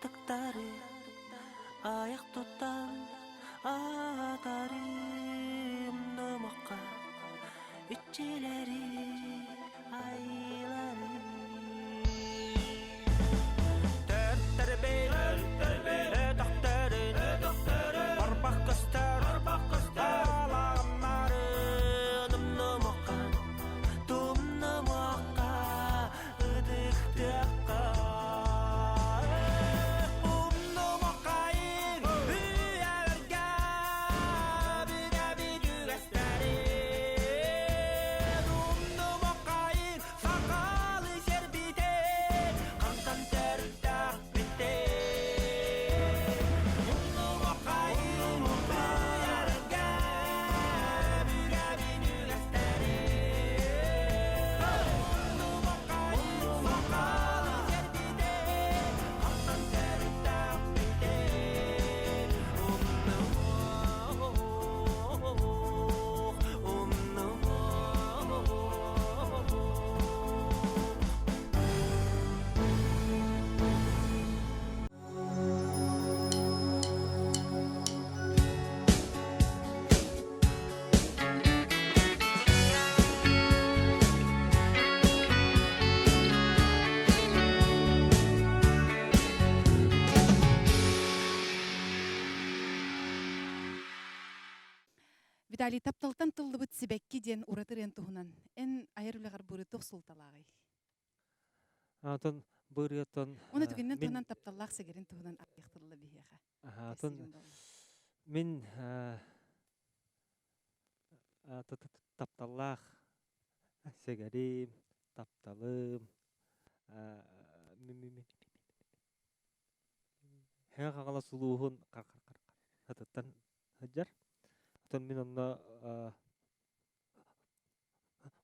Аартыктары аяқ тұттан атарым нымаққа Үтчелери айлары Виталий, тапталтан тыллыбыт сибэкки диэн ураты ырыан туһунан эн айар үлэҕэр бу туох суолталааҕый? Атын бырыаттан Уна түгэннэн туһунан тапталлаах сэгэрин туһунан арыйахтылла биһиэхэ. Атын мин тапталлаах сэгэрим, тапталым, Һэ Хаҥалас улууһун хатыттан сылдьар. Оттон мин онно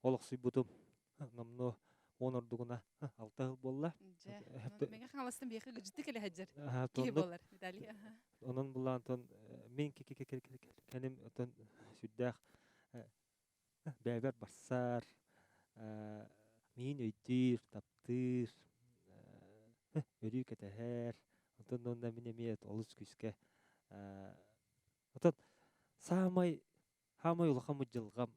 олохсуйбутум номнуо 10 ордугуна 6 сыл буолла. Дьэ, Мэҥэ Хаҥаластан биһиэхэ гыдьыты кэлэ сылдьар киһи буолар, Виталий. Онон булаан онтон мин кэним оттон сүрдээх бэйэбэр барсар, миин өйдүүр, таптыыр, өрүү кэтэһэр. Онтон уонна мин эмиэ олус күүскэ Отон саамай саамай улахан дьылҕам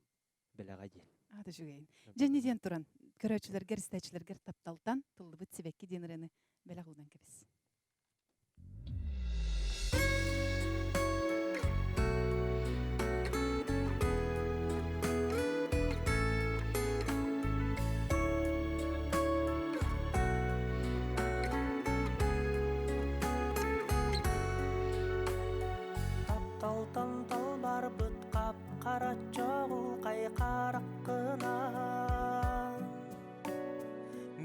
бэлэҕэ диэн. Аата үчүгэйин. Дьэ диэн туран, көрөөччүлэргэр, истээччилэргэр тапталтан тыллыбыт сибэкки диэн ырыаны бэлэх уунан кэбис. Тапталтан талбарбыт қап-қара чоғылқай қараққына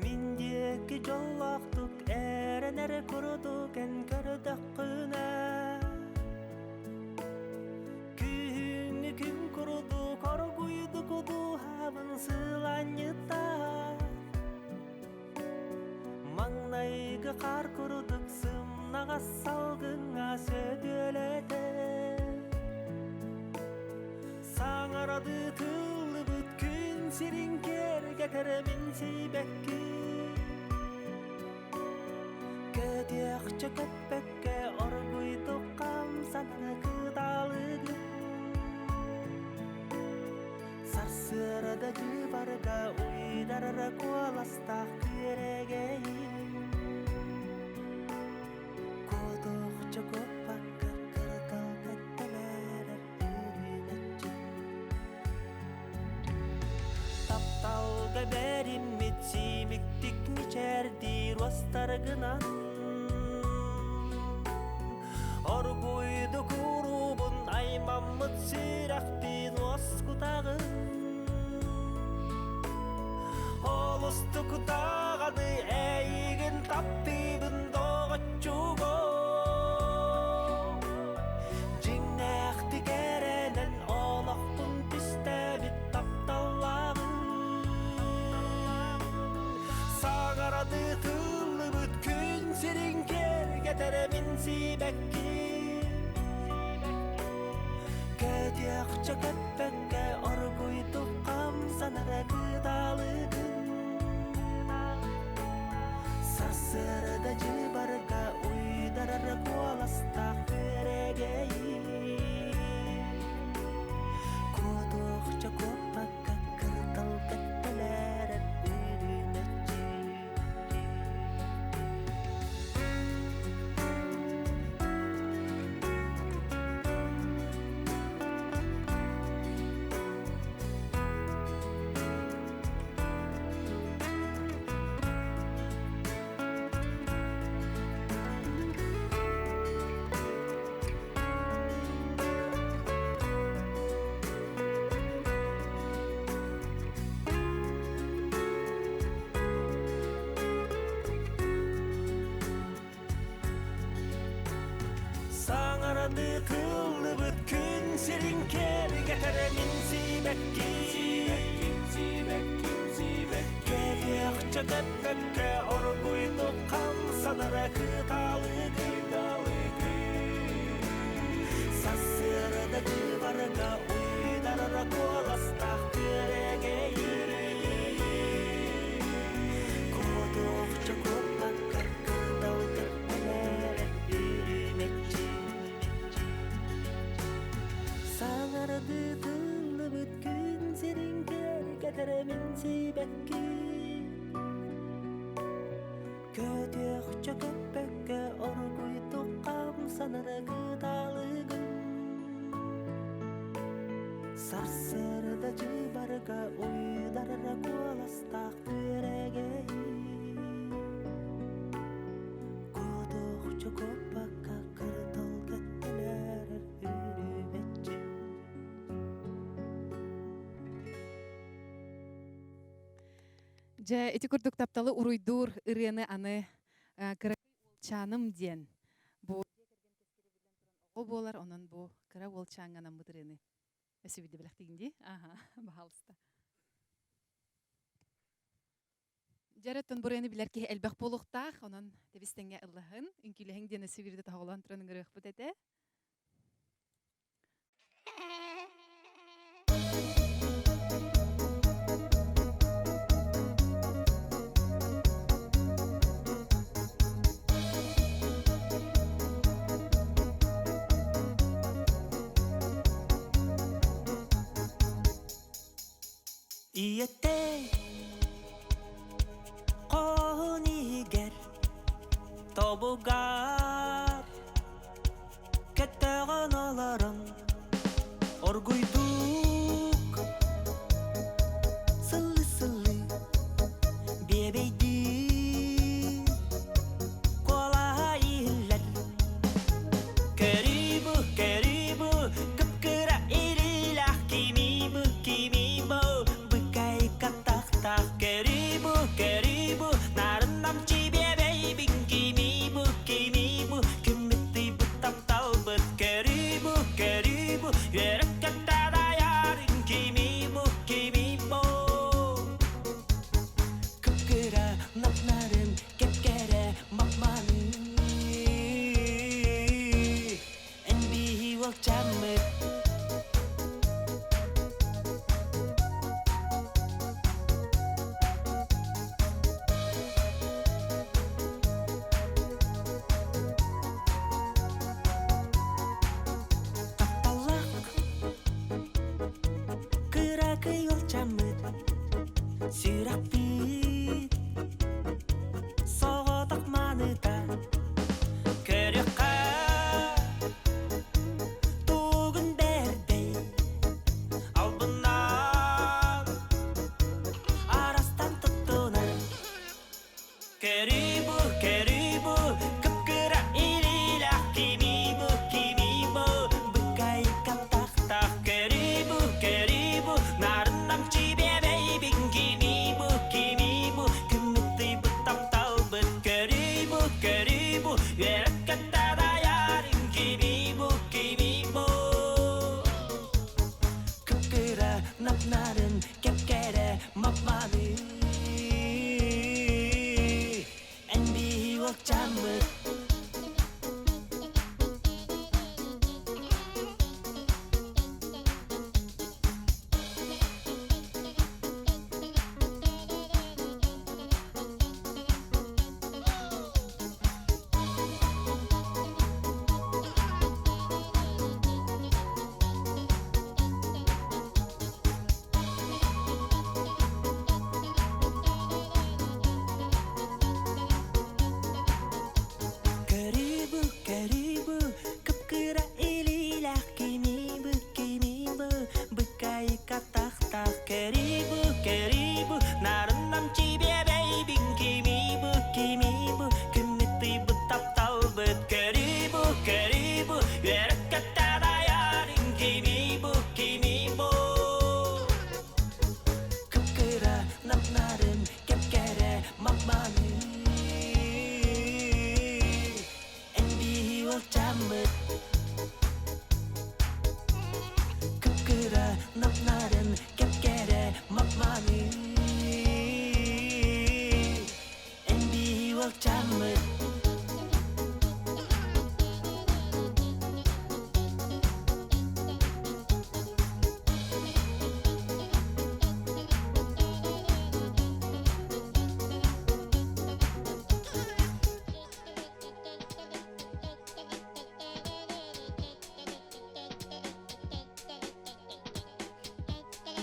Мин диэки дьоллоохтук эрэнэр курдук эн көрдөххүнэ Күһүҥҥү күн курдук оргуйдук дууһабын сыланньытар Маҥнайгы хаар курдук сымнаҕас салгыҥҥа сөтүөлэтэр Саҥарадыы тыллыбыт күн сирин киэргэтэр мин сийбэккин Көтүөхчэ көппөккө оргуйдук хамсанна кыталыгын Сарсыарда дьыбарга уйдарара куоластаах күөрэгэйим Куотуохча куоппакка кырытал кэттэлээрэр үрүмэччи Тапталга бэриммит симиктик мичээрдиир уостаргынан Оргуйду куруубун аймаммыт сүрэхпин уоскутаҕын Олустук даҕаны эйигин таптыыбын доҕоччуго Дьиҥнээхтик эрэнэн олохпун түстээбит тапталлааҕым Саҥарадыы тыллыбыт күн сирин киэргэтэр мин сибэкки Көтүөхчэ көппөккө оргуйдук хамсанар кыталыгын Сарсыарда дьыбарга уй Саҥарады тыллыбыт күн сирин кэргэтэрэ мин сибэкки Сибэкки, сибэкки, Кэтиэхчэ көппөккө оргуйдук хамсанара кыталыгы Сарсыарда дьыбарга уйдарара куоластаах күөрэгэй Куотуохча куоппакка кытал кэттэлээрэ үрүмэччи Саҥардыы тыллыбыт күн сирин кэргэтэрэ мин сибэкки Көтүөхчэ көппөккө оргуйдук хамсанара кыталыгын Сарсыарда дьыбарга уйдарара куоластаах күөрэгэй Куотуохча куоппакка кыртал кэттэлээрэр үрүмэччи Дьэ, ити курдук тапталы уруйдуур ырыаны аны кыра уолчааным диэн бу оҕо буолар, онон бу кыра уолчааҥҥа анаммыт ырыаны өссө биирдэ бэлэхтиигин дии. Аха, баһаалыста. Дьэ, бу ырыаны билэр киһи элбэх буолуохтаах, онон тэбис тэҥҥэ ыллаһын, үҥкүүлэһиҥ диэн өссө биирдэ тоһоҕолоон туран ыҥырыахпыт этэ. Ийэтэ хоһун иһигэр тобугар Кэтэҕин олорон оргуйдук сыллы-сыллы биэбэйдии куолаһа иһиллэр Көрүүбү, көрүүбү, кып-кыра илиилээх кимиибу, кимиибу, быкайка тахтах көрүүбү, көрүүбү, нарыннамчы биэбэйбин кимиибу, кимиибу, күммүт тапталбыт көрүүбү, көрүүбү, үөрөккөттө дайарын кимиибу, кимиибу. Кып-кыра нап-нарын, кэп-кэрэ мап-маны. Эн биһи уолчаммыт. Тапталлаах кыракый уолчаммыт сүрэхпит соҕотох маныта көрүөххэ тугун бэрдэй албыннаан арастан туттунар Көрүүбү, көрүүбү, кып-кыра илиилээх кимиибу, кимиибу, быкайка тахтах көрүүбү, көрүүбү, нарыннам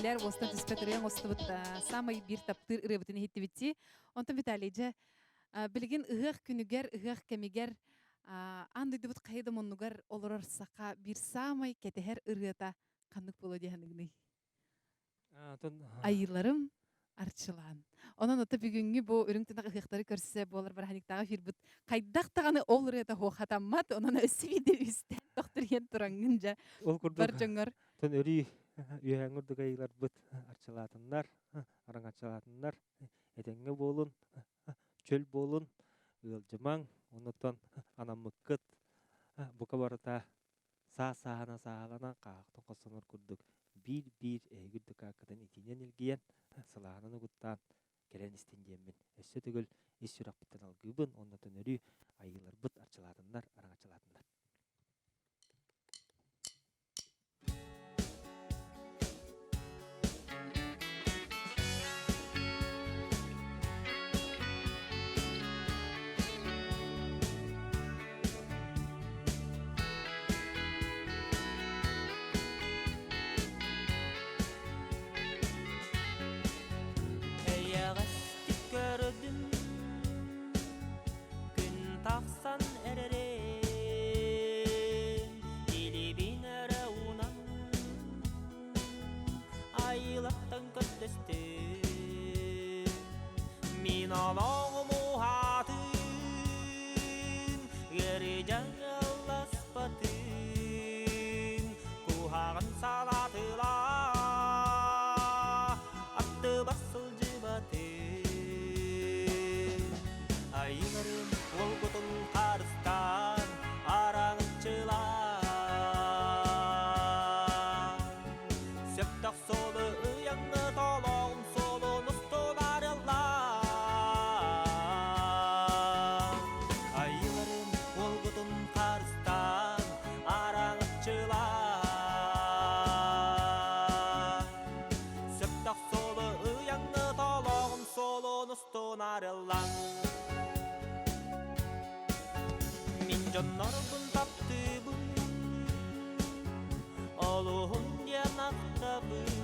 билэр уостан түспэт ырыаҥ оҥостубут саамай биир таптыыр ырыабытын иһиттибит Онтон Виталий, дьэ, билигин ыһыах күнүгэр, ыһыах кэмигэр аан дойдубут хайа да муннугар олорор саха биир саамай кэтэһэр ырыата ханнык буолуо дии саныгыный? Айыыларым арчылаан. Онон ото бүгүҥҥү бу үрүҥ тунах ыһыахтары көрсө буолар бырааһынньыктааҕы эфирбит хайдах даҕаны ол ырыата хуохатаммат, онон өссө биирдэ үстээн тохтуруйан тураҥҥын дьэ Ол курдук бар дьоҥҥор тон өрүү үөһээҥҥи үрдүк айыыларбыт арчылаатыннар, араҥаччылаатыннар, этэҥҥэ буолун, чөл буолун, ыалдьымаҥ, оннуттан анаммыккыт бука барыта саас-сааһынан сааһыланан хаахтан хостонор курдук биир-биир эһиги үрдүк ааккытын итиинэн илгийэн, сылааһынан угуттаан кэлэн истин диэммин өссө төгүл ис сүрэхпиттэн алгыыбын уонна төнөрүү айыыларбыт арчылаатыннар, араҥаччылаатыннар. Эйэҕэстик көрдүм күн тахсан эрэрин илибин эрэ уунан айылаттан көрдөстүм мин олоҕум уһаатын ыарыы дьаҥыласпатын куһаҕан салаатыла аттыбар сылдьыбатын айыларым уолгутун харыстаан араҥаччылаан сөптөх суолу ыйаҥҥы толоҕун суолун устун арыллаан айыларым уолгутун харыстаан араҥаччылаан сөптөх суолу ыйаҥҥы толоҕун суолун устун арыллан Мин дьоннорбун таптыыбын, олуһун диэн ахтабын,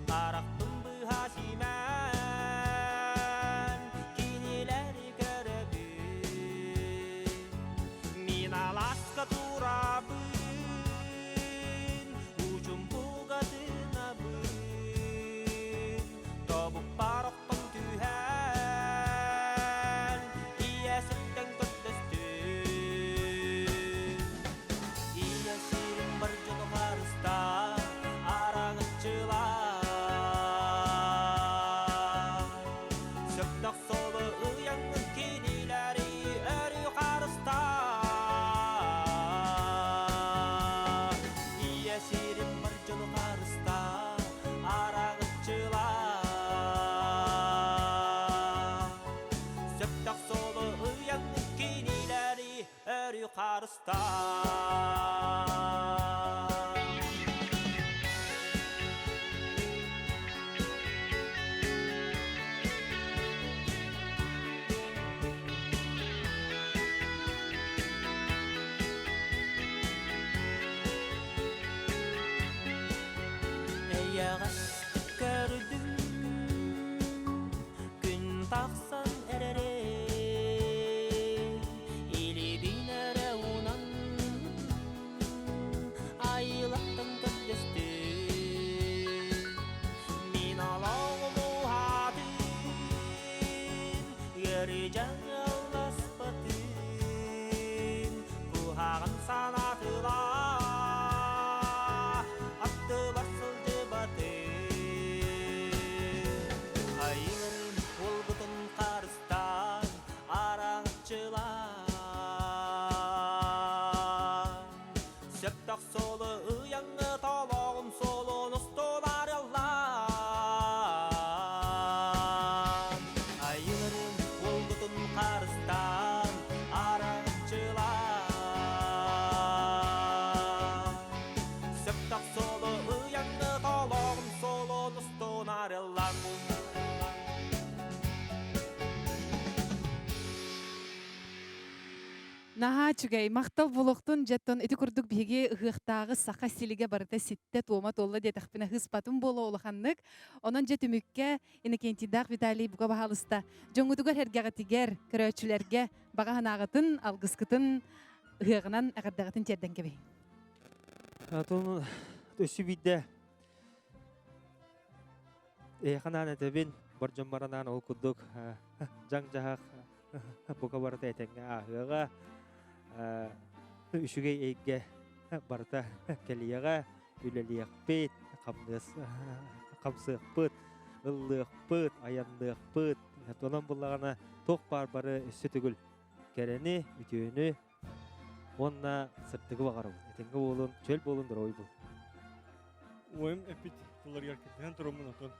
харахпын быһа симээн, кинилэри көрөбүн. Мин алааска турабын, учумпуга тыынабын, тобукпар охтон түһэн, ийэ сиртэн көрдөстүм. Ийэ сирин бар дьону харыстаа, араҥаччылаа. Сөптөх суолу ыйаҥҥын кинилэри өрүү харыстаа. Ийэ сирин бар дьону харыстаа, араҥаччылаа. Сөптөх суолу ыйаҥҥын кинилэри өрүү харыстаа. Эйэҕэстик көрдүм күн тахсан эрэрин илиибин эрэ уунан айылаттан көрдөстүм мин олоҕум уһаатын ыарыы дьаҥыласпатын куһаҕан санаатыла аттыбар сылдьыбатын. Наһаа үчүгэй. Махтал буолуохтун дьэттон ити курдук биһиги ыһыахтааҕы саха силигэ барыта ситтэ туома туолла диэтэхпинэ ыспатым буолуо улаханнык. Онон дьэ түмүккэ Иннокентийдаах Виталий бука баһаалыста дьоҥҥутугар эргэҕитигэр, көрөөччүлэргэ баҕа санааҕытын, алгыскытын ыһыаҕынан эҕэрдэҕитин тиэрдэн кэбиһиҥ. Отон өссө биирдэ эйиэхэ анаан этэбин, бар дьоммор анаан ол курдук дьаҥ-дьаһах бука барыта этэҥҥэ ааһыаҕа, үчүгэй эйгэ барыта кэлиэҕэ, үлэлиэхпит, хамныас хамсыахпыт, ыллыахпыт, айанныахпыт. Онон буллаҕына туох баар бары өссө төгүл кэрэни, үтүөнү уонна сырдыгы баҕарабын. Этэҥҥэ буолун, чөл буолун, доруобуй буолун. Уойум эппит тылларыгар кыттыһан тураммын отон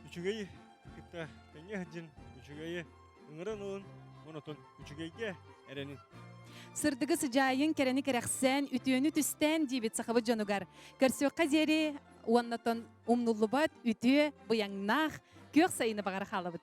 үчүгэйи кытта тэҥҥэ сылдьын, үчүгэйи ыҥыран ылын, онотон үчүгэйгэ эрэнин. Сырдыгы сыдьаайын, кэрэни кэрэхсээн, үтүөнү түстээн диибит сахабыт дьонугар. Көрсүөххэ диэри уоннатон умнуллубат үтүө, быйаҥнаах, күөх сайыны баҕара хаалабыт.